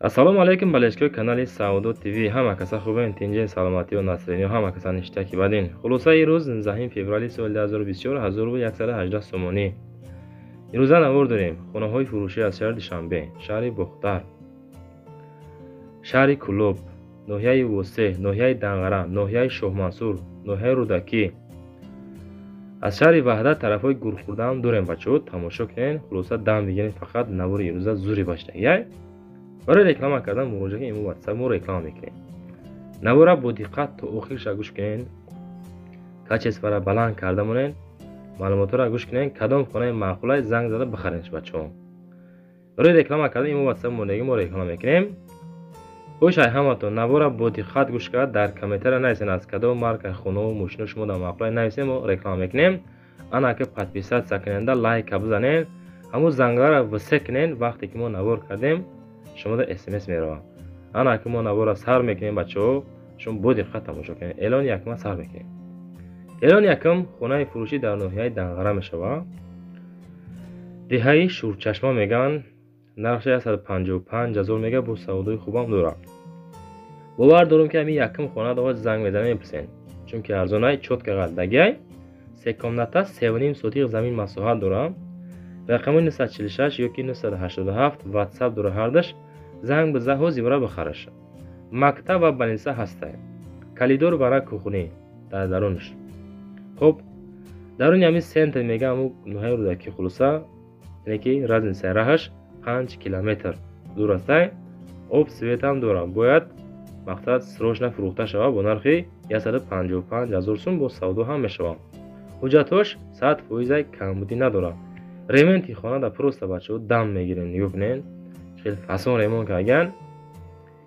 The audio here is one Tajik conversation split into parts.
Ассалому алайкум болельщикои канали Савдо ТВ. Ҳама каса хубен, тинҷен, саломатию настроение, ҳама каса ништаки бадин. Хулосаи рӯз 19 феврали соли 2024 1118 сомонӣ. Имрӯза навор дорем хонаҳои фурӯшӣ аз шаҳри Душанбе, шаҳри Бохтар, шаҳри Кӯлоб, ноҳияи Восеъ, ноҳияи Данғара, ноҳияи Шоҳмансур, ноҳияи Рӯдакӣ. Аз шаҳри Ваҳдат тарафҳои Гурхӯрдаам дорем, бачаҳо, тамошо кунед. Хулоса дам бигиред, фақат навори имрӯза зури баштагиай. Барои реклама кардан муроҷиат кунед, имо WhatsApp мо реклама мекунем. Навора бо диққат то охирша гӯш кунед, качествора баланд карда монед, маълумотҳоро гӯш кунед, кадом хонаи маъқулай занг зада бихаренш, бачаҳо. Барои реклама кардан имо WhatsApp мондагӣ мо реклама мекунем. Хоҳиш ай ҳаматон навора бо диққат гӯш кард, дар комментария нависен аз кадом маркаи хонаву мошино шумо дар маъқулай нависен, мо реклама мекунем. Ана ки подписаться куненда, лайка бизанед, ҳамун зангара висе кунед, вақте ки мо навор кардем шумо дар смс меравад. Ана ки мо навора сар мекунем, бачаҳо, шумо бо диққат тамошо кунед. Эълони якума сар мекунем. Эълони якум хонаи фурӯшӣ дар ноҳияи Данғара мешавад. Деҳаи Шурчашма мегӯянд, нархша 155 ҳазор мега, бо савдои хубам дорад. Бовар дорум ки ҳамин якум хона доваз занг мезанем, мепурсен, чунки арзонай чётко ғалдагиай. Се комната, 3,5 сотиқ замин масоҳат дорад. Рақами 946 ёки 987 WhatsApp дора ҳардаш. Занг биза, ҳозир бара бихараш. Мактаб ва больница ҳастай. Коридор вара кухни дар дарунаш. Хоб, даруни ҳамин центр мега, ҳамун ноҳияи Рӯдакӣ, хулоса, яъне ки разница раҳаш 5 километр дур астай. Об светам дорад. Бояд мақсад срочно фурӯхта шавад бо нархи 155 ҳазор сум, бо савдо ҳам мешавад. Ҳуҷҷатҳош 100% камбудӣ надорад. Ремонти хона да просто, бачаҳо, дам мегирем, нигоҳ кунед. Хеле фасон ремонт кардан,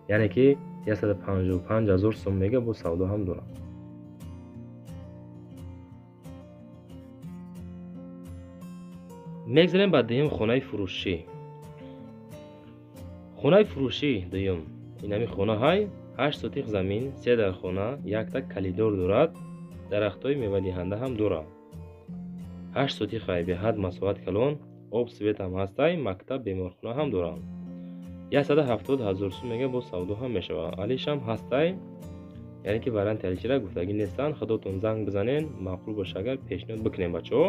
яъне ки 155 ҳазор сум мега, бо савдо ҳам дорад. Мегзарем ба дуюм хонаи фурӯшӣ. Хонаи фурӯшӣ дуюм ин ҳамин хона ҳай, 8 сотиқ замин, 3 дар хона, якта коридор дорад, дарахтҳои мевадиҳанда ҳам дорад. 8 сотиқ ҳай, беҳад масоҳат калон, об свет ҳам ҳастай, мактаб, беморхона ҳам дорад. 170 ҳазор сум мега, бо савдо ҳам мешавад. Алишам ҳастай, яъне ки варианти алишира гуфтагӣ нестанд. Худотон занг бизанед, маъқул боша агар пешниҳод бикунем, бачаҳо.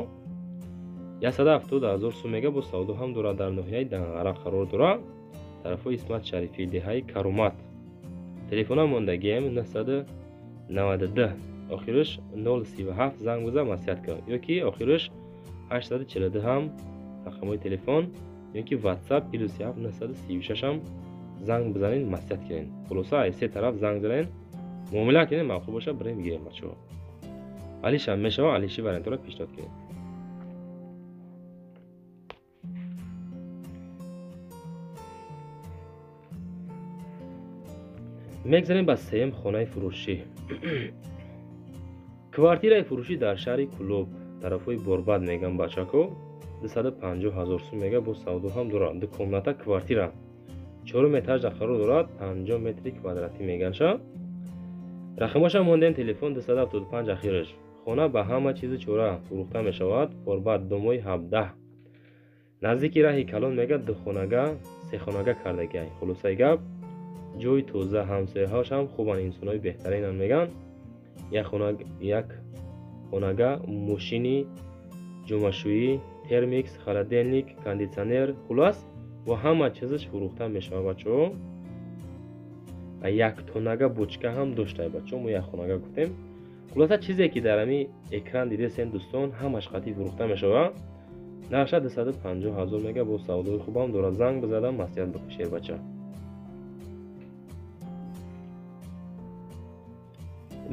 170 ҳазор сум мега, бо савдо ҳам дорад. Дар ноҳияи Данғара қарор дорад, тарафҳои Исмат Шарифӣ, деҳаи Каромат. Телефона мондагием 992 охириш 037, занг биза, маслиҳат кун, ёки охириш 842 ҳам рақамҳои телефон, ёки WhatsApp плюс 7 936 ҳам занг бизанед, маслиҳат кунед. Хулоса аз се тараф занг занед, муомила кунед, маъқул боша бирем бигирем, бачаҳо. Алишам мешава, алиши вариантҳоро пешниҳод кунед. Мегзарем ба сеюм хонаи фурӯшӣ. Квартираи фурӯшӣ дар шаҳри Кӯлоб, тарафҳои Борбад мегӯянд, бачако, 250 ҳазор сум мега, бо савдо ҳам дорад. Ду комната квартира, чорум этажда қарор дорад, 50 метри квадратӣ мегӯянд. Рақамоша мондем, телефон 275 ахираш. Хона ба ҳама чизу чора фурӯхта мешавад. Борбад, домои 17, наздики раҳи калон мега, ду хонага, се хонага кардагиай. Хулосаи гап, ҷои тоза, ҳамсояҳош ҳам хубанд, инсонҳои беҳтаринанд мегӯянд. Як хонага, мошини ҷомашӯӣ, термикс, холодильник, кондитсионер, хулос бо ҳама чизаш фурӯхта мешавад, бачаҳо. Як тонага бочка ҳам доштай, бачаҳо, мо як хонага гуфтем. Хулоса чизе ки дар ҳамин экран дидесен, дӯстон, ҳамаш қатъӣ фурӯхта мешавад. Нархша 250 ҳазор мега, бо савдои хубам дорад. Занг бизадам, маслиҳат бикушед, бача.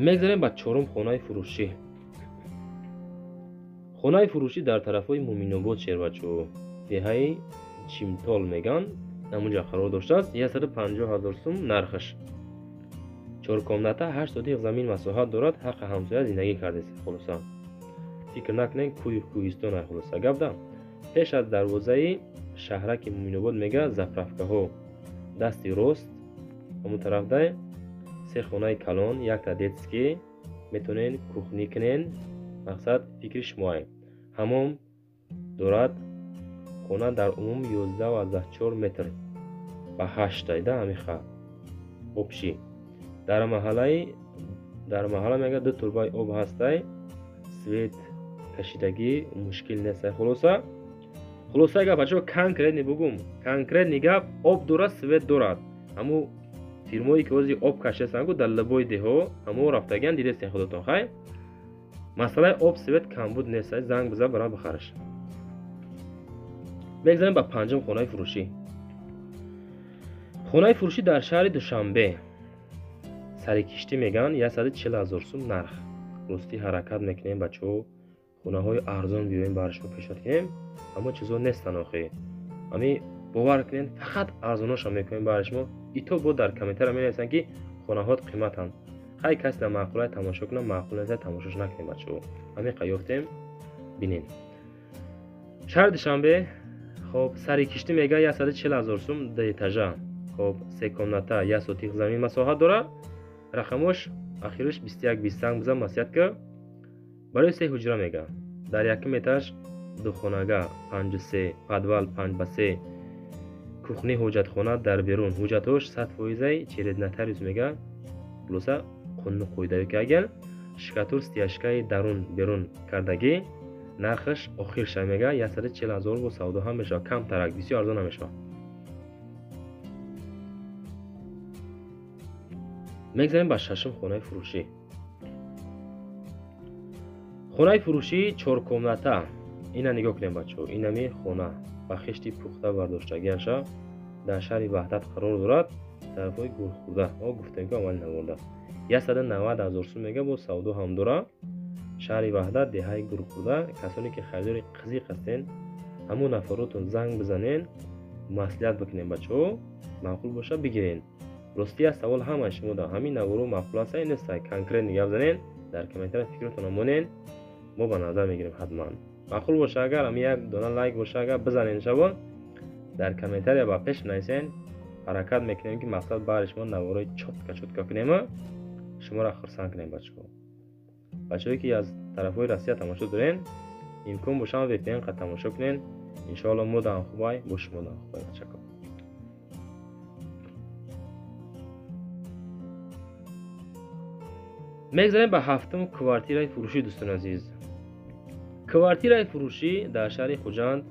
Мегзарем ба чорум хонаи фурӯшӣ. Хонаи фурӯшӣ дар тарафҳои Муминобод, шербачаҳо, деҳаи Чимтол мегӯянд, ҳамунҷо қарор доштааст. 150 ҳазор сум нархаш. 4 комната, 8 сотиқ замин масоҳат дорад. Ҳаққи ҳамсоя зиндагӣ кардест. Хулоса фикр накунед, кӯҳи кӯҳистон ай. Хулоса гап да пеш аз дарвозаи шаҳраки Муминобод мега, заправкаҳо дасти рост, ҳамун тараф дай се хонаи калон, якта детский, метавонед кухни кунед. Мақсад фикри шумоае. Ҳамом дорад. Хона дар умум 11,4 метр. Ба 8 да ҳамиха. Общий. Дар маҳалла мега 2 турбаи об ҳастай. Свет кашидагӣ мушкил нест. Хулоса гап бачаҳо конкретный бугум. Конкретный гап об дорад, свет дорад. Ҳаму фирмое ки ҳозир об кашидастанд ку дар лабои деҳо, ҳамо рафтагиан дидестен худатон хай. Масъалаи об свет камбуд нест, занг бизан барам бихараш. Мегзарем ба панҷум хонаи фурӯшӣ. Хонаи фурӯшӣ дар шаҳри Душанбе. Сари киштӣ меган 140 000 сум нарх. Ростӣ ҳаракат мекунем бачаҳо, хонаҳои арзон биёем барои шумо пешниҳод кунем, аммо чизо нестанд охи. Ами бовар кунед, фақат арзоноша мекунем барои шумо. Ито бо дар комментария менависанд ки хонаҳот қиматанд. Хай касе дар маъқулай тамошо кунад, маъқул неста тамошош накунем бачаҳо. Ҳамин ёфтем, бинед. Шаҳри Душанбе, хоб сари киштӣ мега 140 000 сум, ду этажа. Хоб се комната, 1 сотих замин масоҳат дорад. Рақамош ахириш 21 20 занг бизан маслиҳат ки барои се ҳуҷра мега. Дар якум этаж ду хонага 5-3, подвал 5-3, кухни ҳоҷатхона дар берун. Ҳуҷҷатҳош 100% через нотариус мега. Хулоса қонуни қоидавӣ ки агар шикатур стяжкаи дарун берун кардагӣ, нархаш охир ша мега 140 000 бо савдо ҳам мешавад, камтарак, бисёр арзон ҳам мешавад. Мегзарем ба шашум хонаи фурӯшӣ. Хонаи фурӯшӣ 4 комната. Ина нигоҳ кунем бачаҳо, инами хона ба хишти пухта бардоштагиаша дар шаҳри Ваҳдат қарор дорад, тарафҳои Гурхурда. Мо гуфтем ки аввали наворда 190 000 сум мега, бо савдо ҳам дорад. Шаҳри Ваҳдат, деҳаи Гурхурда. Касоне ки харидори қизиқ ҳастен, ҳамон нафаротон занг бизанен, маслиҳат бикунем бачаҳо, маъқул боша бигирен. Ростӣ аз савол ҳамаи шумо да ҳамин наворо маъқул аст ё нест, конкретно гап занен, дар комментария фикротонро монен, мо ба назар мегирем ҳатман. Маъқул боша агар ҳамин як дона лайк боша агар бизанен шаво, дар комментария ба пеш нависен, ҳаракат мекунем ки мақсад баҳри шумо наворои чотка чотка кунем, шуморо хурсанд кунем бачаҳо. Бачаҳое ки аз тарафҳои Россия тамошо дорен, имкон бошам VPN қа тамошо кунен. Иншоалло мо даам хубай, бо шумо даам хубай бачако. Мегзарем ба ҳафтум квартираи фурӯшӣ дӯстони азиз. Квартираи фурӯшӣ дар шаҳри Хуҷанд.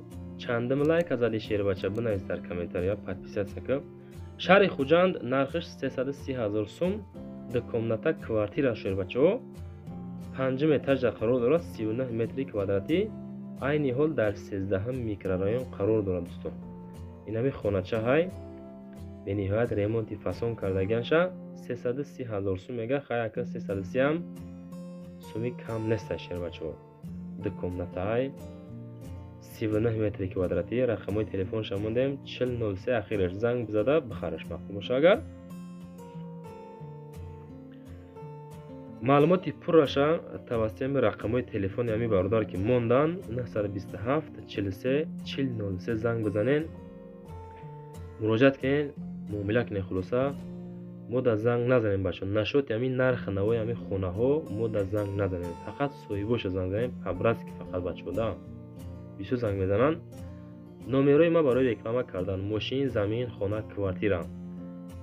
Чандум лайк зади шербача бинавис дар комментария, подписаться ки. Шаҳри Хуҷанд нархиш 330 000 сум, ду комната квартира шербачаҳо. Панҷум этажда қарор дорад, 39 метри квадратӣ. Айни ҳол дар 13 микрорайон қарор дорад дӯстон. Инами хонача ҳай бениҳоят ремонти фасон кардагианша 330 000 сум мега. Хай ака 330 ҳам суми кам нест шербачаҳо. Ду комната ҳай 39 метри квадратӣ. Рақамҳои телефонша мондем 4003 ахираш, занг бизада бихараш маъқул боша агар. Маълумоти пурраша тавассути ҳамин рақамҳои телефони ҳамин бародар ки мондан 927 43 4003 занг бизанен, муроҷиат кунен, муомила кунен. Хулоса мо да занг назанем бачаҳо, нашоти ҳамин нархи навои ҳамин хонаҳо мо да занг назанем, фақат соҳибоша занг занем, по-братски фақат бачаҳо да бисёр занг мезананд. Номерои ма барои реклама кардан мошин, замин, хона, квартира.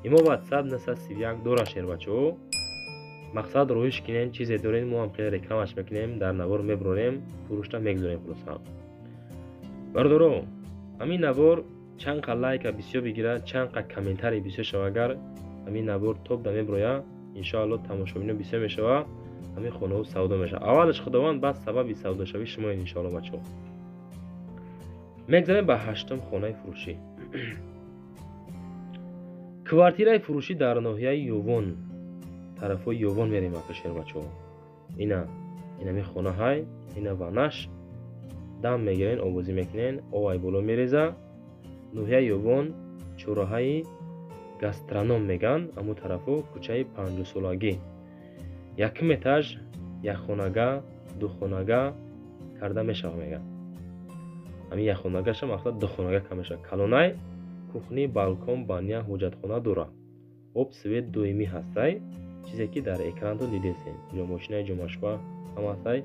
Имо WhatsApp 931 дора шер бачаҳо. Мақсад роҳиш кунем, чизе дорем, мо ҳам хеле рекламаш мекунем, дар навор мебурорем, фурӯшта мегузорем. Хулоса бародаро, ҳамин навор чанд қа лайка бисёр бигирад, чанд қа комментарий бисёр шава, агар ҳамин навор топ да мебуроя, иншоалло тамошобино бисёр мешава, ҳамин хонаҳо савдо мешава. Аввалаш Худованд, баъд сабаби савдошавӣ шумоед иншоалло бачаҳо. Мегзарем ба ҳаштум хонаи фурӯшӣ. Квартираи фурӯшӣ дар ноҳияи Ёвон, тарафҳои Ёвон мерем ака шербачаҳо. Инами хона ҳай, ина ванаш дам мегирен, обозӣ мекунен, овай боло мереза. Ноҳияи Ёвон, чораҳаи гастроном меган, аммо тарафҳо кӯчаи 50-солагӣ. Якум этаж, як хонага, ду хонага карда мешава меган. Ҳамин як хонагаша мақсад ду хонага кам мешава. Калонай кухни, балкон, баня, ҳоҷатхона дора. Об, свет доимӣ ҳастай, чизе ки дар экрантон дидесен. Ҷомошинаи ҷомашва ҳам ҳастай.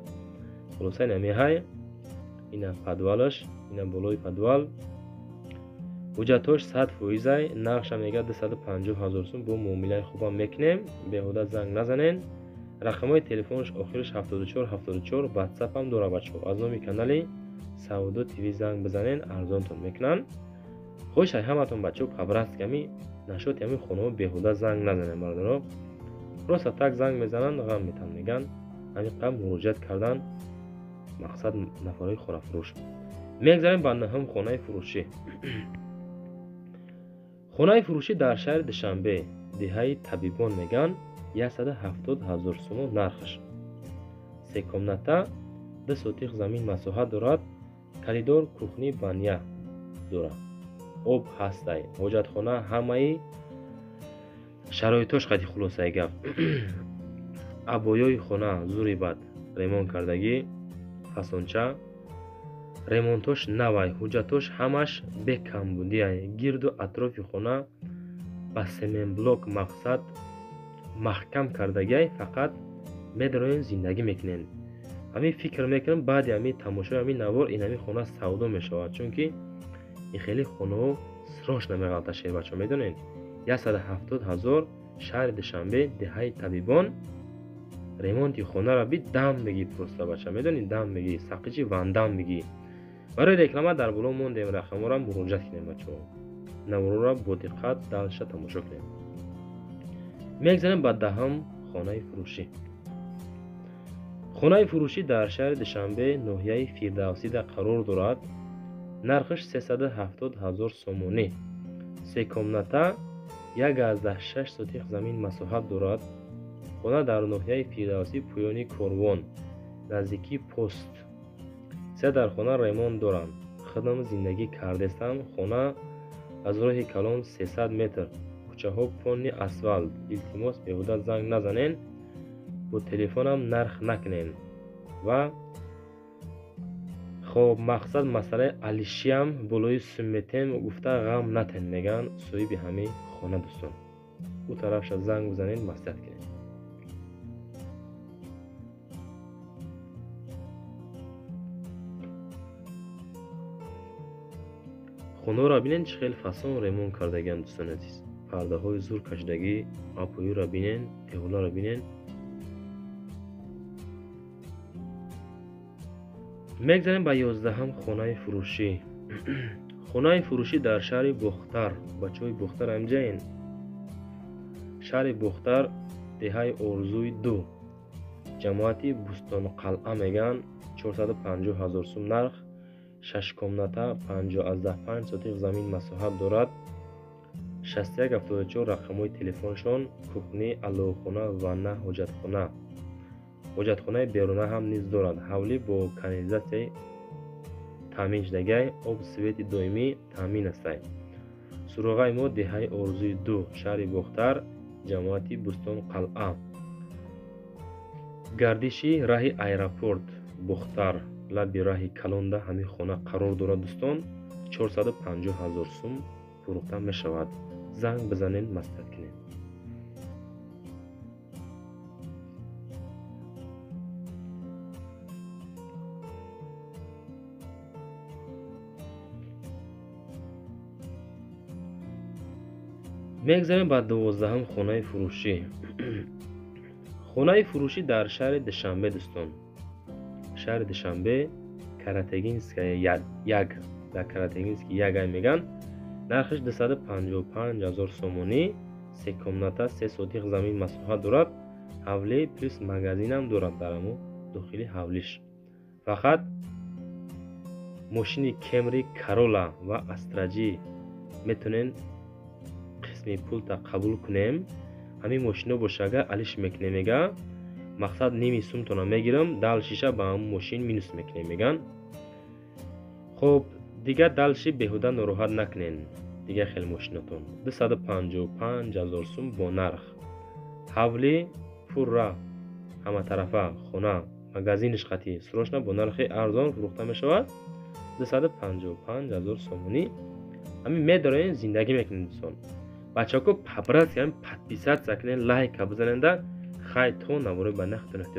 Хулоса инами ҳай, ина подвалаш, ина болои подвал. Ҳуҷҷатҳош 100%, нархша мега 250 000 сум, бо муомилаи хубам мекунем, беҳуда занг назанен. Рақамҳои телефонш охираш 74 74, WhatsApp ҳам дора бачаҳо. Аз номи канали Савдо ТВ занг бизанен, арзонтон мекунанд. Хоҳиш ай ҳаматон бачаҳо по-братски ҳами нашоти ҳами хонаҳо беҳуда занг назанен бародаро. Просто так занг мезананд, ғам метан меган. Ҳамин қабл муроҷиат кардан мақсад нафарҳои хонафурӯш. Мегзарем ба наҳум хонаи фурӯшӣ. Хонаи фурӯшӣ дар шаҳри Душанбе, деҳаи Табибон меган, 170 000 сомон нархаш. Се комната, 2 сотих замин масоҳат дорад, коридор, кухни, баня дорад. Об ҳастай, ҳоҷатхона, ҳамаи шароитош қади хулосаи гап. Абоёи хона зури бад ремонт кардагӣ, фасонча, ремонтош навай, ҳуҷҷатош ҳамаш бекамбудиай. Гирду атрофи хона ба семенблок мақсад маҳкам кардагиай, фақат медароен зиндагӣ мекунен. Ҳамин фикр мекунам баъди ҳамин тамошои ҳамин навор ин ҳамин хона савдо мешавад, чунки ин хеле хонаҳо срочно меғалта шербачо, медонед. 170 000 шаҳри Душанбе, деҳаи Табибон. Ремонти хонаро би дам мегӣ просто бача, медонӣ, дам мегӣ, сақичи вандам мегӣ. Барои реклама дар боло мондем рақамҳоро, муроҷиат кунем бачаҳо. Наворро бо диққат далша тамошо кунем. Мегзарем ба даҳум хонаи фурӯшӣ. Хонаи фурӯшӣ дар шаҳри Душанбе, ноҳияи Фирдавсида қарор дорад. Нархаш 370 000 сомонӣ. Се комната, 1,6 сотих замин масоҳат дорад. Хона дар ноҳияи Фирдавсӣ, поёни корвон, наздикии пост. Се дар хона ремонт доранд. Худам зиндагӣ кардестам. Хона аз роҳи калон 300 метр, кӯчаҳо полни асфалт. Илтимос беҳуда занг назанен, бо телефонам нарх накунен. Ва хоб мақсад масъалаи алишиам болои сумметем гуфта ғам натен меган соҳиби ҳамин хона дӯстон. Ӯ тарафша занг бизанед, маслиҳат кунед. Хонаро бинен чӣ хел фасон ремонт кардагиам дӯстони азиз. Пардаҳои зур кашидагӣ, апоюро бинен, теҳоларо бинен. Мегзарем ба 11-ум хонаи фурӯшӣ. Хонаи фурӯшӣ дар шаҳри Бохтар. Бачаҳои Бохтар ҳамҷаен. Шаҳри Бохтар, деҳаи Орзуи 2, ҷамоати Бустонқалъа меган, 450 000 сум нарх, 6 комната, 55 сотих замин масоҳат дорад. 61 74 рақамҳои телефоншон, кухни, аловхона, ванна, ҳоҷатхона. Ҳоҷатхонаи беруна ҳам низ дорад. Ҳавлӣ бо канализатсияи таъмин шудагиай, об свети доимӣ таъмин астай. Суроғаи мо деҳаи Орзуи 2, шаҳри Бохтар, ҷамоати Бустонқалъа. Гардиши раҳи аэропорт Бохтар, лаби раҳи калонда ҳамин хона қарор дорад дӯстон. 450 000 сум фурӯхта мешавад. Занг бизанед, маслиҳат кунед. Мегзарем ба 12-ум хонаи фурӯшӣ. Хонаи фурӯшӣ дар шаҳри Душанбе дӯстон. Шаҳри Душанбе, Каратегинская 1, дар Каратегинский 1 ай меган. Нархаш 255 000 сомонӣ, се комната, 3 сотих замин масоҳат дорад. Ҳавлӣ плюс магазинам дорад дар ҳамон дохили ҳавлиш. Фақат мошини Кемри, Карола ва Астраҷи метонен қисми пулта қабул кунем. Ҳамин мошино боша агар алиш мекунем мега, мақсад ними сумтона мегирам, дал шиша ба ҳамон мошин минус мекунем меган. Хоб дигар далши беҳуда нороҳат накунен. Дигар хел мошинотон 255 000 сум бо нарх. Ҳавлӣ пурра ҳаматарафа, хона, магазиниш қатӣ срочно бо нархи арзон фурӯхта мешавад. 255 000 сомонӣ. Ҳамин медорем зиндагӣ мекунем дӯстон. Бачаҳо по-братски ҳамин подписаться кунед, лайка бизаненда. Хай то навори ба нахтон эҳтиёт.